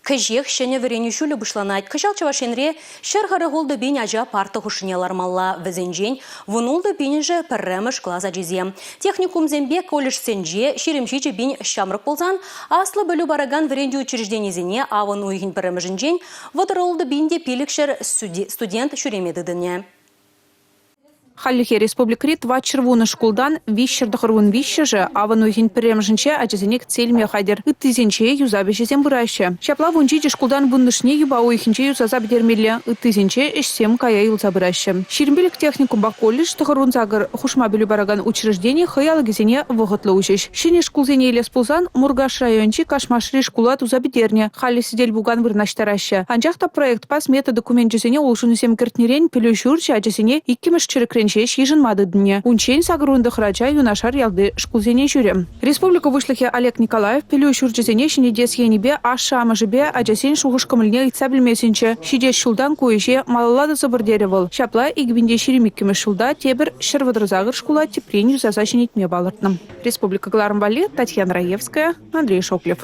Кӗҫех ҫӗнӗ вӗренӳ ҫулӗ пуҫланать. Кӑҫал Чӑваш Енре 146 пин ача парта хушшине лармалла. Вӗсенчен 16 пинӗшӗ пӗрремӗш класс ачисем. Техникумсемпе колледжсенче 27 пин ҫамрӑк пулсан аслӑ пӗлӳ паракан вӗрентӳ учрежденисене авӑн уйӑхӗн пӗрремӗшӗнчен 36 пин те 500 студент ҫӳреме тытӑнӗ. Хальлӗхе республикӑри 410 шкултан 393-шӗ авӑн уйӑхӗн пӗрремӗшӗнче ачасене кӗтсе илме хатӗр. Ыттисенче юсав ӗҫӗсем пыраҫҫӗ. Ҫапла 17 шкултан вуннӑшне юпа уйӑхӗнче юсаса пӗтермелле, ыттисенче ӗҫсем кая юлса пыраҫҫӗ. 25 техникумпа колледж, 98 хушма пӗлӳ паракан учреждени хӑй алӑкӗсене вӑхӑтлӑ уҫӗҫ. Ҫӗнӗ шкулсене илес пулсан Муркаш районӗнчи Кашмашри шкула туса пӗтернӗ. Халӗ сӗтел-пукан вырнаҫтараҫҫӗ. Анчах та проектпа смета докуменчӗсене улшӑнусем кӗртнӗрен пӗлӳ ҫурчӗ ачасене иккӗмӗш чӗрӗкрен ҫеҫ йышӑнма тытӑннӑ. Унччен 89 ача юнашар ялти шкулсене ҫӳрӗ. Республика Пуҫлӑхӗ Олег Николаев пӗлӳ ҫурчӗсене ҫӗнетес енӗпе ашшӗ-амӑшӗпе ачасен шухӑш-кӑмӑлне ыйтса пӗлме сӗнчӗ. Ҫитес ҫултан ку ӗҫе малалла тӑсӑпӑр терӗ вӑл. Ҫапла 2022 ҫулта тепӗр 138 шкула тӗпрен юсаса ҫӗнетме палӑртнӑ. Республика кӑларӑм валли Татьяна Раевская, Андрей Шоклев.